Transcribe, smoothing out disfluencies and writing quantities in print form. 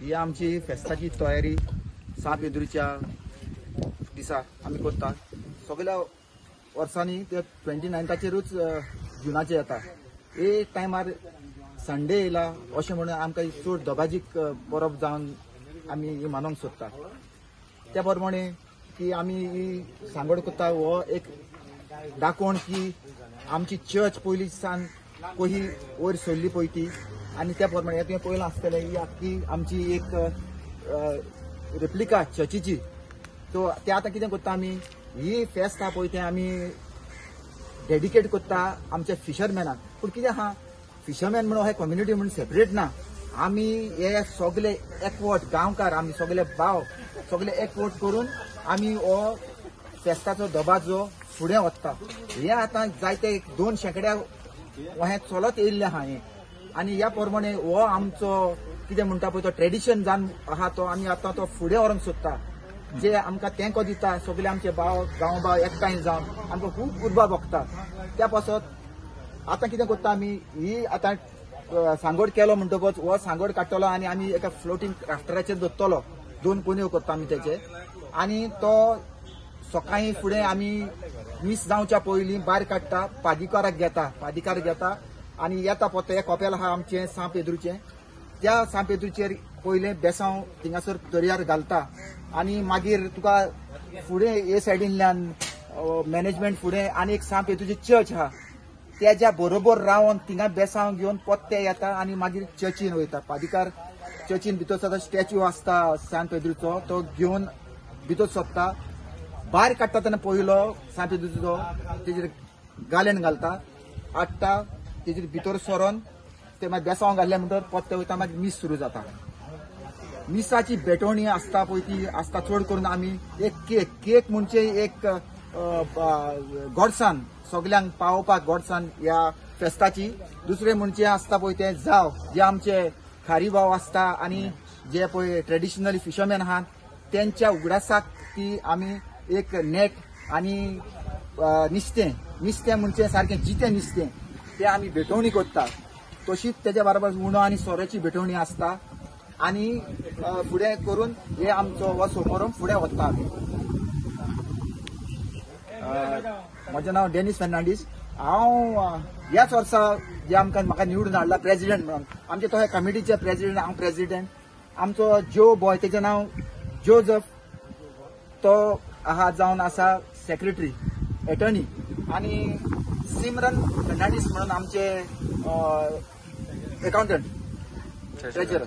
ही आमची फेस्ताची तयारी सांत पेद्रूच्या दिसा आमी करता. सगळ्या वर्सांनी ते 29ताचेरूच जुनाचे येता. एक टायमार संडे येयला अशें म्हणून आमकां चड दबाजीक परब जावन आमी ही मानोवंक सोदता. त्या प्रमाणे की आमी ही सांगोड करता हो एक दाखोवण की आमची चर्च पयलीं सान कशी वयर सरली पळय ती, आनी त्या प्रमाणे तुवें पळयलां आसतलें ही आख्खी आमची एक रेप्लिका चर्चीची. सो ते आतां कितें करता आमी ही फेस्त आहा पळय तें आमी डेडिकेट करता आमच्या फिशरमॅनाक. पूण कितें आहा, फिशरमॅन म्हणून हे कम्युनिटी म्हणून सेपरेट ना, आमी हे सगळे एकवट गांवकार, आमी सगळे भाव सगळे एकवट करून आमी हो फेस्ताचो दबाजो फुडें वता. हे आतां जायते 2 शेंकड्या हें चलत येयल्लें आहा हें, आनी ह्या प्रमाणे हो आमचो कितें म्हणटा पळय तो ट्रेडिशन जावन आहा तो आमी आतां तो फुडें व्हरूंक सोदता. जे आमकां तेंको दिता सगळे आमचे भाव गांव भाव एकठांय जावन आमकां खूब उर्बा भोगता. त्या पासत आतां कितें करता आमी ही आतां सांगोड केलो म्हणटकच हो सांगोड काडटलो आनी आमी एका फ्लोटींग राफ्टराचेर दवरतलो. 2 कोनयो करता आमी तेचे, आनी तो सकाळीं फुडें आमी मीस जावच्या पयलीं भायर काडटा, पादिकाराक घेता, पादिकार घेता आनी येता पोत्तो. हे कोपेल आहा आमचें सांत पेद्रूचें, त्या सांत पेद्रूचेर पयलें बेसांव थिंगासर दर्यार घालता आनी मागीर तुका फुडें हे सायडींतल्यान मॅनेजमेंट फुडें आनी एक सांत पेद्रूची चर्च आहा तेज्या बरोबर रावन थिंगा बेसांव घेवन पोत्ते येता आनी मागीर चर्चीन वयता. पादिकार चर्चीन भितर सरता, स्टॅच्यू आसता सांत पेद्रूचो तो घेवन भितर सोदता, भायर काडटा तेन्ना पयलो सांत पेद्रूचो तेजेर गालेन घालता, हाडटा तेजेर भितर सरोन ते मागीर बेसांव घातले म्हणटकर पोत्ते वयता. मागीर मीस सुरू जाता. मिसाची भेटवणी आसता पळय ती आसता चड करून आमी एक केक, केक म्हणजे एक गोडसान सगल्यांक पावोवपाक गोडसान ह्या फेस्ताची. दुसरें म्हणजे आसता पळय तें जाव, जे आमचे खारी भाव आसता आनी जे पळय ट्रेडिशनली फिशरमॅन आहात तेंच्या उगडासाक ती आमी एक नेट आनी निस्तें, निस्तें म्हणजे सारकें जितें निस्तें तें आमी भेटवणी करता. तशीच तेज्या बरोबर उणो आनी सोऱ्याची भेटवणी आसता आनी फुडें करून हे आमचो हो समारंभ फुडें वता आमी. म्हजें नांव डेनीस फेर्नांडीस. हांव ह्याच वर्सा जे आमकां म्हाका निवडून हाडला प्रेजिडेंट म्हणून, आमचे तो कमिटीचे प्रेजिडेंट, हांव प्रेजिडेंट. आमचो ज्यो बॉय तेजें नांव जोजफ, तो आहा जावन आसा सेक्रेटरी एटर्नी, आनी सिमरन फेर्नांडीस म्हणून आमचे एकाउंटंट ट्रेजरर.